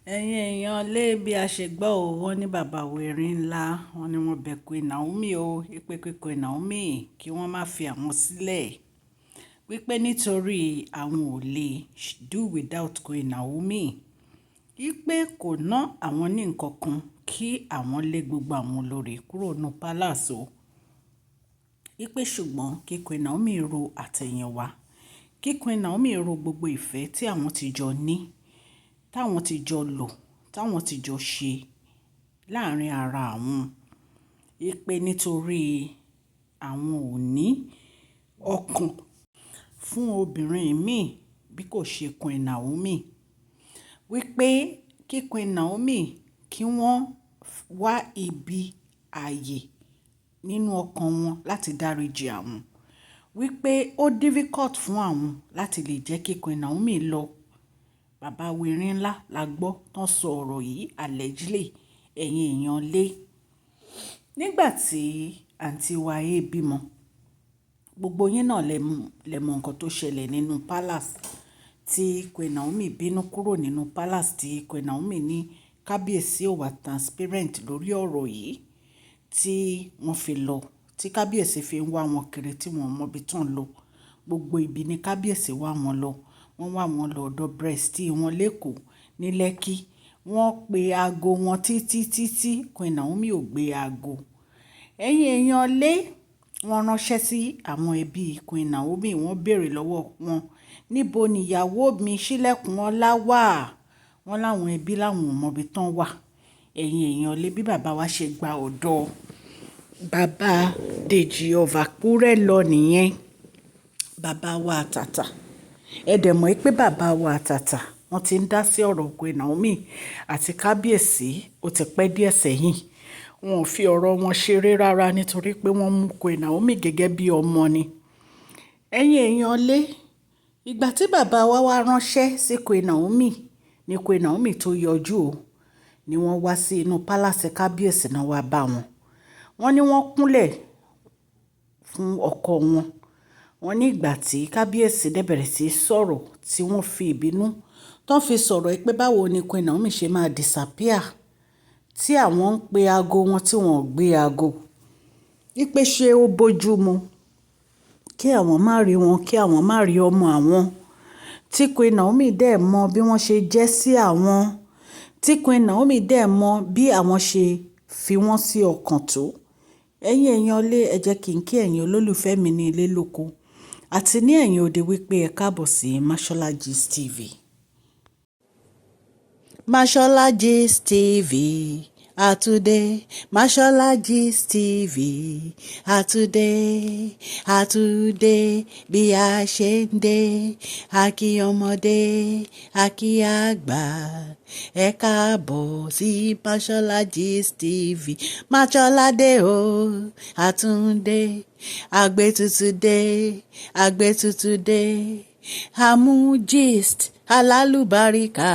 Ẹ̀yin èèyàn lé, bí a ṣe gbọ́ ò, wọ́n ní bàbá wa erin ńlá, wọ́n ní wọ́n bẹ Queen Naomi o, wípé kí Queen Naomi kí wọ́n má fi àwọn sílẹ̀. Wípé nítorí àwọn ò lè do without Queen Naomi. Wípé kò ná àwọn ní nǹkan kan kí àwọn lé gbogbo àwọn olórí kúrò nínú palace o. Wípé ṣùgbọ́n kí Queen Naomi ro àtẹ̀yìnwá, kí Queen Naomi ro gbogbo ìfẹ́ tí àwọn ti jọ ní, táwọn ti jọ lò, táwọn ti jọ ṣe láàárín ara àwọn. Wípé nítorí àwọn ò ní ọkàn fún obìnrin mí bí kò ṣe Queen Naomi. Wípé kí Queen Naomi kí wọ́n wá ibi ààyè nínú ọkàn wọn láti dáríji àwọn. Wípé ó difficult fún àwọn láti lè jẹ́ kí Queen Naomi lọ. Bàbá wa erin ńlá la gbọ́ tán sọ ọ̀rọ̀ yìí allegedly, ẹ̀yin èèyàn lé. Nígbà tí àǹtí wa A bímọ, gbogbo yín náà lẹ mọ nǹkan tó ṣẹlẹ̀ nínú palace tí Queen Naomi bínú kúrò nínú palace, tí Queen Naomi ní kábíyèsí ò wà transparent lórí ọ̀rọ̀ yìí, tí wọ́n fi lọ, tí kábíyèsí fi ń wá wọn kiri tí wọ́n mọ ibi tó ń lọ. Gbogbo ibi ní kábíyèsí wá wọn lọ. Wọ́n wá wọn lọ ọ̀dọ̀ bestie wọn lékòó ní Lekki. Wọ́n pe aago wọn títí títí, Queen Naomi ò gbé aago. Ẹ̀yin èèyàn lé, wọ́n ránṣẹ́ sí àwọn ẹbí Queen Naomi, wọ́n béèrè lọ́wọ́ wọn, níbo ni ìyàwó mi Ṣílẹ̀kùnọlá wà? Wọ́n láwọn ẹbí láwọn ò mọ ibi tán wà. Ẹ̀yin èèyàn lé, bí bàbá wa ṣe gba ọ̀dọ̀ bàbá Dèjì of Àkúrẹ́ lọ nìyẹn. Bàbá wa àtàtà. Ẹ dẹ̀ mọ̀ pé bàbá wa àtàtà, wọ́n ti ń dá sí ọ̀rọ̀ Queen Naomi àti kábíyèsí, ó ti pẹ́ díẹ̀ sẹ́yìn. Wọn ò fi ọ̀rọ̀ wọn ṣeré rárá nítorí pé wọ́n mú Queen Naomi gẹ́gẹ́ bí ọmọ ni. Ẹ̀yin èèyàn lé, ìgbà tí bàbá wa wá ránṣẹ́ sí Queen Naomi ní Queen Naomi tó yọjú o, ni wọ́n wá sí inú palace kábíyèsí náà wá bá wọn. Wọ́n ní wọ́n kúnlẹ̀ fún ọkọ wọn. Wọ́n ní ìgbà tí kábíyèsí dẹ̀ bẹ̀rẹ̀ sí í sọ̀rọ̀, tí wọ́n fi ìbínú tó fi sọ̀rọ̀ pé báwo ni Queen Naomi ṣe máa disappear tí àwọn ń pe aago wọn tí wọ́n ò gbé aago. Wípé ṣé ó bójú mu kí àwọn má rí wọn, kí àwọn má rí ọmọ àwọn, tí Queen Naomi dẹ̀ mọ bí wọ́n ṣe jẹ́ sí àwọn, tí Queen Naomi dẹ̀ mọ bí àwọn ṣe fi wọ́n sí ọkàn tó. Ẹ̀yin èèyàn lé, ẹ jẹ́ kí n kí ẹ̀yin olólùfẹ́ mi ní ilé lóko àti ní ẹ̀yìn odi wípé ẹ káàbọ̀ sí Mashola Gist TV. Mashola Gist TV àtúndé, Mashola Gist TV àtúndé, àtúndé bí a ṣe ń dé, àkí ọmọdé, àkí àgbà, ẹ káàbọ̀ sí Mashola Gist TV. Mashola dé o, àtúndé, àgbẹ̀tutù dé, àgbẹ̀tutù dé, àmú gist alálùbáríkà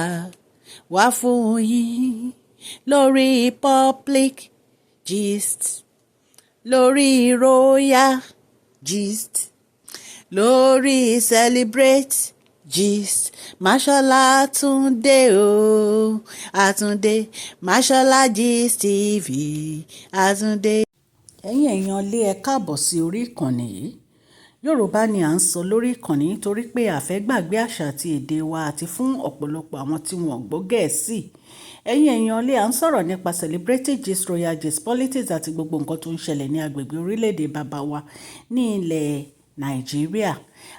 wá fún yín lórí public gist, lórí royal gist, lórí celebrate gist. Mashola Túndé o, àtúndé, Mashola Gist TV, àtúndé. Ẹ̀yin èèyàn lé, ẹ káàbọ̀ sí orí ìkànnì yìí. Yorùbá ni à ń sọ lórí ìkànnì nítorí pé a fẹ́ gbàgbé àṣà àti èdè wa, àti fún ọ̀pọ̀lọpọ̀ àwọn tí wọ́n gbọ́ Gẹ̀ẹ́sì. Ẹ̀yin èèyàn lé, à ń sọ̀rọ̀ nípa celebrity gist, royal gist, politics àti gbogbo nǹkan tó ń ṣẹlẹ̀ ní agbègbè orílẹ̀-èdè bàbá wa ní ilẹ̀ Nàìjíríà.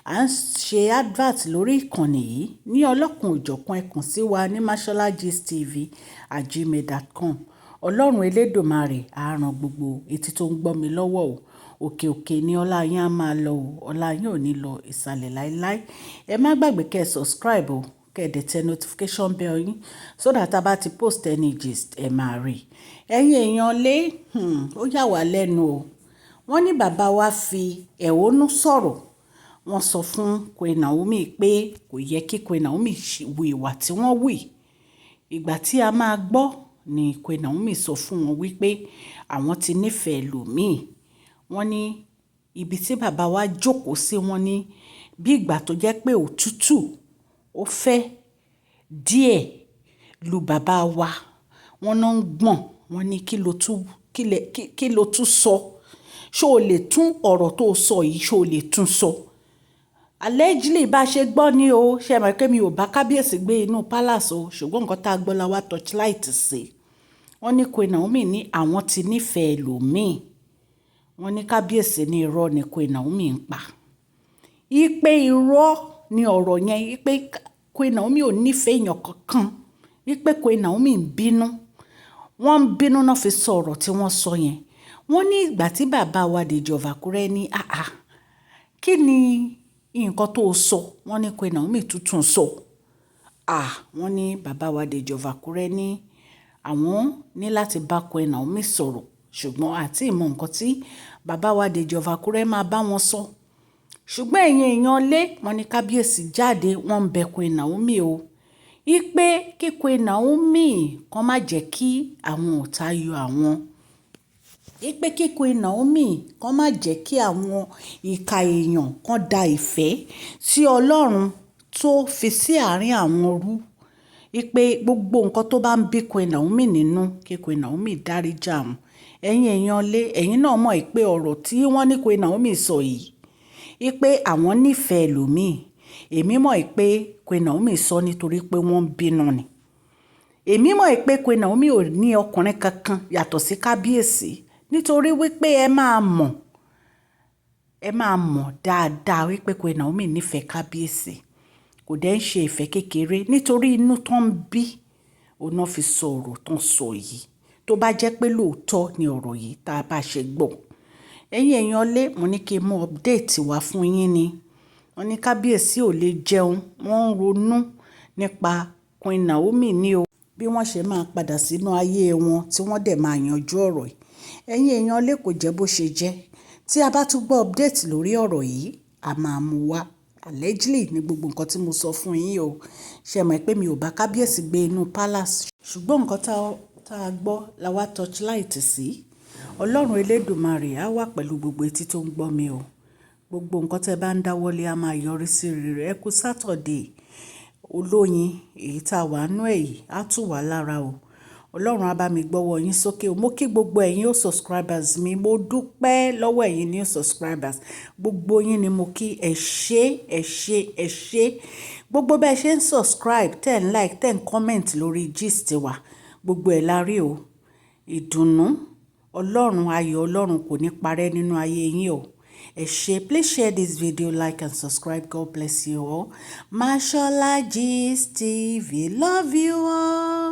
À ń ṣe advert lórí ìkànnì yìí ní ọlọ́kùn òjọ̀kan. Ẹ kàn sí wa ní masholagistv@gmail.com. Ọlọ́run Elédùmarè á ran gbogbo etí tó ń gbọ́ mi lọ́wọ́ o. Òkè òkè ni ọlá yín á máa lọ o. Ọlá yín ò ní lọ ìsàlẹ̀ láíláí. Ẹ má gbàgbé kẹ́ ẹ subscribe o, kẹ́ ẹ dẹ̀ tẹ notification bell yín so that a bá ti post any gist, ẹ máa rí. Ẹ̀yin èèyàn lé, ó yà wá lẹ́nu o. Wọ́n ní bàbá wa fi ẹ̀hónú sọ̀rọ̀. Wọ́n sọ fún Queen Naomi pé kò yẹ kí Queen Naomi wu ìwà tí wọ́n wù. Ìgbà tí a máa gbọ́ ni Queen Naomi sọ fún wọn wípé àwọn ti nífẹ̀ẹ́ ẹlòmíì. Wọ́n ní ibi tí bàbá wa jókòó sí, wọ́n ní bí ìgbà tó jẹ́ pé òtútù ó fẹ́ díẹ̀. lu bàbá wa. Wọ́n náà ń gbọ̀n, wọ́n ní kí ló tún sọ? Ṣé o lè tún ọ̀rọ̀ tó sọ yìí, ṣé o lè tún sọ? Allegedly, bá ṣe gbọ́ ni o. Ṣé ẹ mọ̀ pé mi ò bá kábíyèsí gbé inú palace o, ṣùgbọ́n nǹkan tá a gbọ́ la wá torchlight sí. Wọ́n ní Queen Naomi ní àwọn ti nífẹ̀ẹ́ ẹlòmíì. Wọ́n ní kábíyèsí ní irọ́ ni Queen Naomi ń pa. Wípé irọ́ ni ọ̀rọ̀ yẹn, wípé Queen Naomi ò nífẹ̀ẹ́ èèyàn kankan, wípé Queen Naomi ń bínú. Wọ́n ń bínú náà fi sọ ọ̀rọ̀ tí wọ́n sọ yẹn. Wọ́n ní ìgbà tí bàbá wa Dèjì of Àkúrẹ́ ní, "Àáà, kí ni nǹkan tó sọ?" Wọ́n ní Queen Naomi tún sọ. À, wọ́n ní bàbá wa Dèjì of Àkúrẹ́ ní àwọn ní láti bá Queen Naomi sọ̀rọ̀, ṣùgbọ́n àti ìmọ̀ nǹkan tí bàbá wa Dèjì of Àkúrẹ́ máa bá wọn sọ. Ṣùgbọ́n ẹ̀yin èèyàn lé, wọ́n ní kábíyèsí jáde, wọ́n ń bẹ Queen Naomi o. Wípé kí Queen Naomi kan má jẹ́ kí àwọn ọ̀tá yọ àwọn. Wípé kí Queen Naomi kan má jẹ́ kí àwọn ìka èèyàn kan da ìfẹ́ tí Ọlọ́run tó fi sí àárín àwọn rú. Wípé gbogbo nǹkan tó bá ń bí Queen Naomi nínú, kí Queen Naomi dáríji àwọn. Ẹ̀yin èèyàn lé, ẹ̀yin náà mọ̀ pé ọ̀rọ̀ tí wọ́n ní Queen Naomi sọ yìí, wípé àwọn nífẹ̀ẹ́ ẹlòmíì, èmi mọ̀ pé Queen Naomi sọ nítorí pé wọ́n ń bínú ni. Èmi mọ̀ pé Queen Naomi ò ní ọkùnrin kankan yàtọ̀ sí kábíyèsí, nítorí wípé ẹ máa mọ̀ dáadáa wípé Queen Naomi nífẹ̀ẹ́ kábíyèsí. Kò dẹ̀ ń ṣe ìfẹ́ kékeré, nítorí inú tó ń bí, òun náà fi sọ ọ̀rọ̀ tó ń sọ yìí. Tó bá jẹ́ pé lóòótọ́ ni ọ̀rọ̀ yìí tá a bá ṣe gbọ́. Ẹ̀yin èèyàn lé, mo ní kí n mú update wá fún yín ni. Wọ́n ní kábíyèsí ò lè jẹun, wọ́n ń ronú nípa Queen Naomi ní o. Bí wọ́n ṣe máa padà sínú ayé wọn tí wọ́n dẹ̀ máa yanjú ọ̀rọ̀ yìí. Ẹ̀yin èèyàn lé, kò jẹ́ bó ṣe jẹ́. Tí a bá tún gbọ́ update lórí ọ̀rọ̀ yìí, a máa mú wá. Allegedly ní gbogbo nǹkan tí mo sọ fún yín o. Ṣé ẹ mọ̀ pé mi ò bá kábíyèsí gbé inú palace, ṣùgbọ́n nǹkan tá a gbọ́ la wá torchlight sí. Ọlọ́run elédùmarè á wà pẹ̀lú gbogbo etí tó ń gbọ́ mi o. Gbogbo nǹkan tí ẹ bá ń dáwọ́lé a máa yọrí sí rere. Ẹ kú Saturday olóyin, èyí tá a wà nínú ẹ̀ yìí, á tù wá lára o. Ọlọ́run á bá mi gbọ́wọ́ yín sókè o. Mo kí gbogbo ẹ̀yin o subscribers mi. Mo dúpẹ́ lọ́wọ́ ẹ̀yin new subscribers. Gbogbo yín ni mo kí. Ẹ ṣé, ẹ ṣé, ẹ ṣé. Gbogbo bẹ́ẹ̀ ṣe ń subscribe, ten like, 10 comment lórí gist wa. Gbogbo ẹ̀ la rí o. Ìdùnnú Ọlọ́run, ayọ̀ Ọlọ́run kò ní parẹ́ nínú ayé yín o. Ẹ ṣé. Please share this video, like and subscribe. God bless you all. Mashola Gist TV. Love you all.